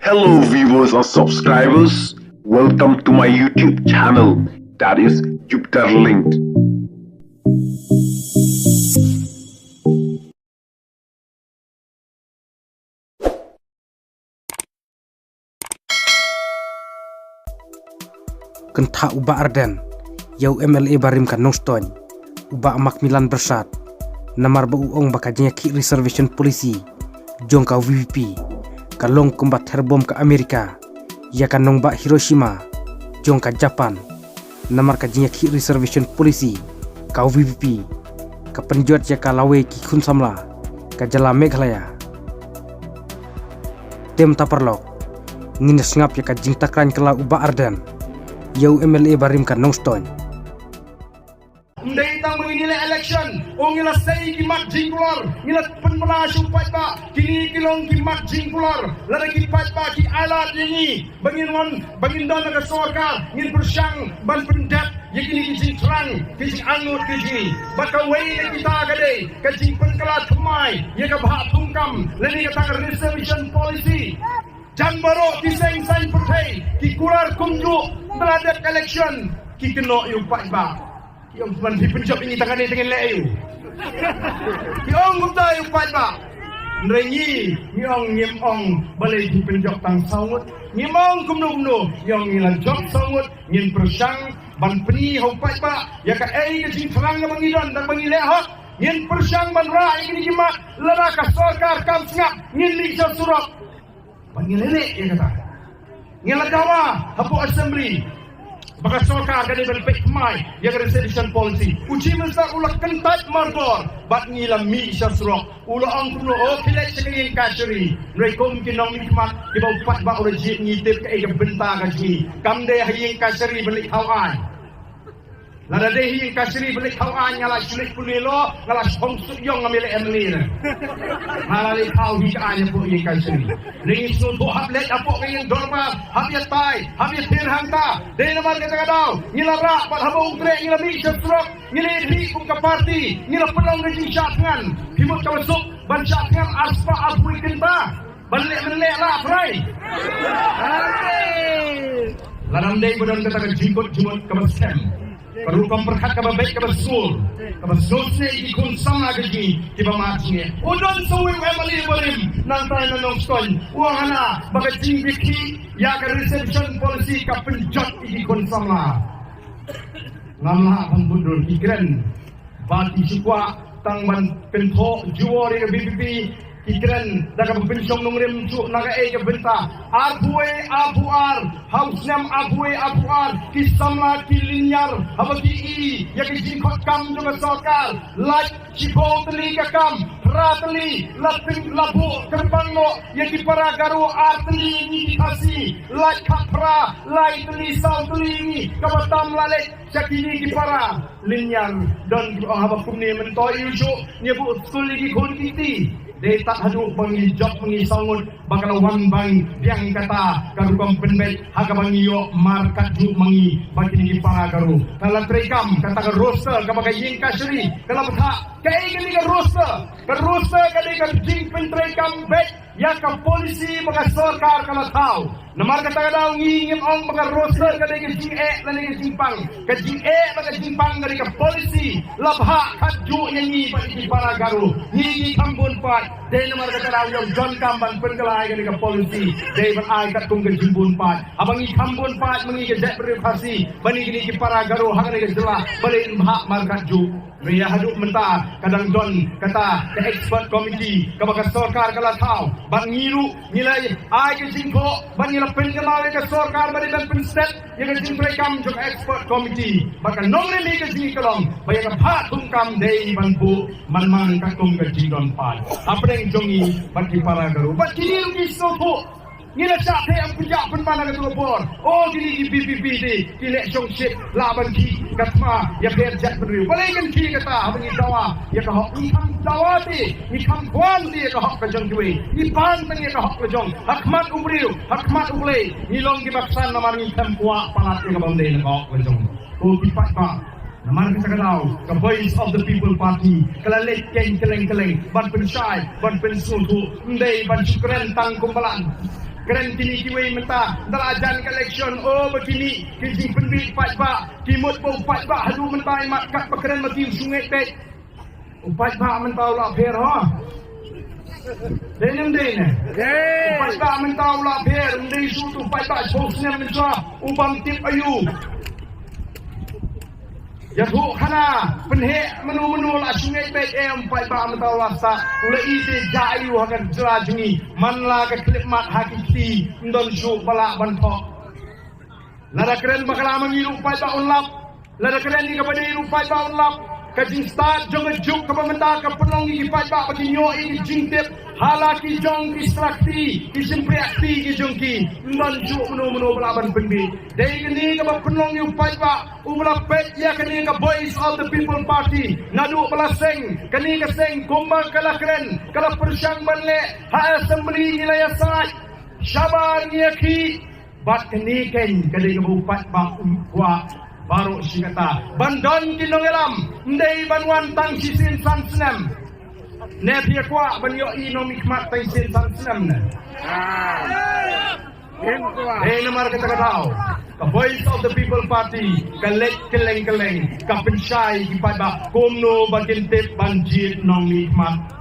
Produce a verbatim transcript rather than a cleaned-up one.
Hello viewers and subscribers, welcome to my YouTube channel, that is Jupiter Linked. Kynthah u Bah Ardent ïa u M L A barim ka Nongstoiñ, u Bah Macmillan Byrsat, namar ba u ong ba ka jingïakhih reservation policy jong ka VPP ka long kumba therbom ka Amerika ïa ka nongbah Hiroshima jong ka Japan. Namar ka jingïakhih reservation policy ka VPP ka pynjot ïa ka lawei ki khun samla ka jylla Meghalaya. Te mynta paralok, ngin ïa sngap ïa ka jingtakra kylla u Bah Ardent ïa u M L A barim ka Nongstoiñ. Ym dei tang ba ngin ïaleh election, u ngi la sei ki mat jingkular, ngi la pynbna sha u paidbah, kine ki long ki mat jingkular. Lada ki paidbah ki ailad ïa ngi ba ngin wan, ba ngin don ha ka sorkar, ngin pyrshang ban pyndep ïa kine ki jingthrang, ki jingangnud ki jong ngi. Bad kawei na kita ka dei ka jingpynkylla thymmai ïa ka bhah thungkam lane kata ka reservation policy. Jan baroh ki seng saiñ pyrthei ki kular kumjuh, ba la dep election ki kynnoh ïa u paidbah. Ki ong, man phi pynjop ïa ngi tang kane te ngin leh ïa u. Ki ong kumta ïa u paidbah. Hynrei ngi, ngi ong, ngim ong balei phi pynjop tang saw ngut. Ngim ong kumno kumno, ngi ong ngi la jop saw ngut, ngin pyrshang ban pyni ha u paidbah ïa kaei ka jingthrang kaba ngi don, da kaba ngi leh hok. Ngin pyrshang ban rah ïa kine ki mat, lada ka sorkar kam sngap, ngin mih sha surok. Bad ngi la leh ïa kata. Ngi la dawa hapoh assembly ba ka sorkar ka dei ban peit thymmai ïa ka reservation policy. U Chief Minister u la kyntait mardor bad ngi la mih sha surok. U la ong kumno, oh, phi leit sha ka ïing kashari. Hynrei kum ki nongmihkhmat kiba u paidbah u la jied, ngi tip kaei ka bynta ka jong ngi. Kam dei ha ïing kashari ban leit thaw aiñ. Lada dei ha ïing kashari ban leit thaw aiñ, nga la shu leit pule lok, nga la shu hong suk ïong, nga mih leh M L A. Nga la leit thaw hi ka aiñ hapoh ïing kashari. Ngi sngewthuh, hap leit hapoh ka ïing dorbar, hap ïatai, hap ïathir hangta. Dei namar kata ka daw ngi la rah, bad haba u treh ngi la mih sha surok, ngi la ïakhih kum ka party, ngi la pynlong ka jingshah thngan. Phi mut kaba suk ban shah thngan arspah arphew kynta ban leh, ban leh lah trai. Lada ym dei ba don kata ka jingkut jingmut kaba skhem, ka rukom pyrkhat kaba beit, kaba sngewsih, kaba sngewsih ïa ki khun samla ka jong ngi kiba mad jingeh. U don sa uwei u M L A barim nangta na Nongstoiñ, u ong hana ba ka jingïakhih ïa ka reservation policy ka pynjot ïa ki khun samla. Ngam lah ban bud dur, ki kren ba ki shu kwah tang ban kynthoh jubor ïa ka VPP. Ki kren da kaba pynshong nongrim shuh na kaei ka bynta. Arphew wei arphew ar, ha u snem arphew wei arphew ar, ki samla ki lynñiar haba ki i ïa ka jingkhot kam jong ka sorkar. Lait shiphew tylli ka kam, phra tylli la pyn, la buh kyrpang noh ïa ki para Garo, ar tylli ïa ngi ki Khasi. Lait khatphra, lai tylli, saw tylli ïa ngi, kaba tam la leit sha kine ki para. Lynñiar, don kiba ong haba kumne myntoi ïa u shuh, ngi buh skul ïa ki khun ki kti. Dei tad haduh ba ngi jop, ba ngi saw ngut, ba ka la wan ban biang kata ka rukom pynbeit ha kaba ngi ïoh markat juh ma ngi bad kine ki para Garo. Ka la treikam kata ka roster kaba ka ïing kashari ka la bthah. Kaei kane ka roster? Ka roster ka dei ka jingpyntreikam beit ïa ka policy ba ka sorkar ka la thaw. Namar kata ka daw ngi ngim ong ba ka roster ka dei ka jingeh lane ka jingpang. Ka jingeh bad ka jingpang ka dei ka policy la bhah khatjuh ïa ngi bad ïa ki para Garo. Ngi ngi kham bun paid. Dei namar kata ka daw ngi ong donkam ban pynkylla ïa kane ka policy. Dei ban ai katkum ka jingbun paid. Haba ngi kham bun paid ma ngi ka jaitbynriew Khasi, ba ngi kine ki para Garo ha kane ka jylla, balei yn bhah markatjuh? Hynrei haduh mynta ka dang don kata ka expert committee kaba ka sorkar ka la thaw. Bad ngi ruh ngi la ai ka jingthoh bad ngi la pynkynmaw ïa ka sorkar ba dei ban pynstet ïa ka jingtreikam jong ka expert committee. Bad ka nongrim hi ka jong ngi ka long ba ïa ka bhah thungkam dei ban buh manmang katkum ka jingdon paid hapdeng jong ngi bad ki para Garo. Bad kine ruh ki sngewthuh. Ngi la shah theh, ym pynjah pynban ha katu ka por. O kine ki VPP te ki leh shongshit, lah ban khih ka thma ïapher jaitbynriew. Balei kin khih kata? Haba ngi dawa ïa ka hok, ngi kham dawa te, ngi kham kwah te ïa ka hok ka jong kiwei. Ngi pan tang ïa ka hok ka jong. Ha khmat u briew, ha khmat U Blei ngi long kiba ksan namar ngi khlem kwah palat ïa kaba ym dei na ka hok ka jong. Ko ki paidbah, namar kata ka daw ka Voice of the People Party ka la leit keiñ kylleng kylleng ban pynshai, ban pynsngewthuh. Ym dei ban shu kren tang kumba la Kren kine kiwei mynta, da la jan ka election, oh, ba kine ki jingpynbit paidbah, ki mut ba u paidbah haduh mynta i mat kat ba kren ma ki u shu ngeit beit. U paidbah mynta u la pher, ha? Dei ne ym dei ne? U paidbah mynta u la pher, ym dei shu u paidbah shiphew snem mynta, u bym tip aïu. Ïathuh khana, pynheh mano mano la shu ngeit beit, em, paidbah mynta u la stad, u la i te ja aïu ha ka jylla jong ngi, man la ka khyllipmat ha ki kti, ym don shuh ba lah ban thoh. Lada kren bakla ma ngi ruh paidbah un lap, lada kren ïa kaba dei ruh paidbah un lap. Ka jingstad jong ka juk kaba mynta ka pynlong ïa ki paidbah ba kin ïoh ïa ki jingtip ha la ki jong ki sla kti, ki jingpriah kti ki jong ki. Ym don shuh mano mano ba lah ban pynbit. Dei kane kaba pynlong ïa u paidbah uba la peit ïa kane ka Voice of the People Party naduh ba la seng. Kane ka seng kumba ka la kren, ka la pyrshang ban leh ha assembly, ngi la ïasaid shabar, ngi ïakhih. Bad kane keiñ ka dei kaba u paidbah u kwah baroh shi katta, ban don ki nongïalam, ym dei ban wan tang shisien san snem. Ne phi kwah ban ïohi nongmihkhmat tang shisien san snem ne? Dei namar kata ka daw ka Voice of the People Party ka leit kylleng kylleng, ka pynshai ki paidbah kumno ba kin tip ban jied nongmihkhmat.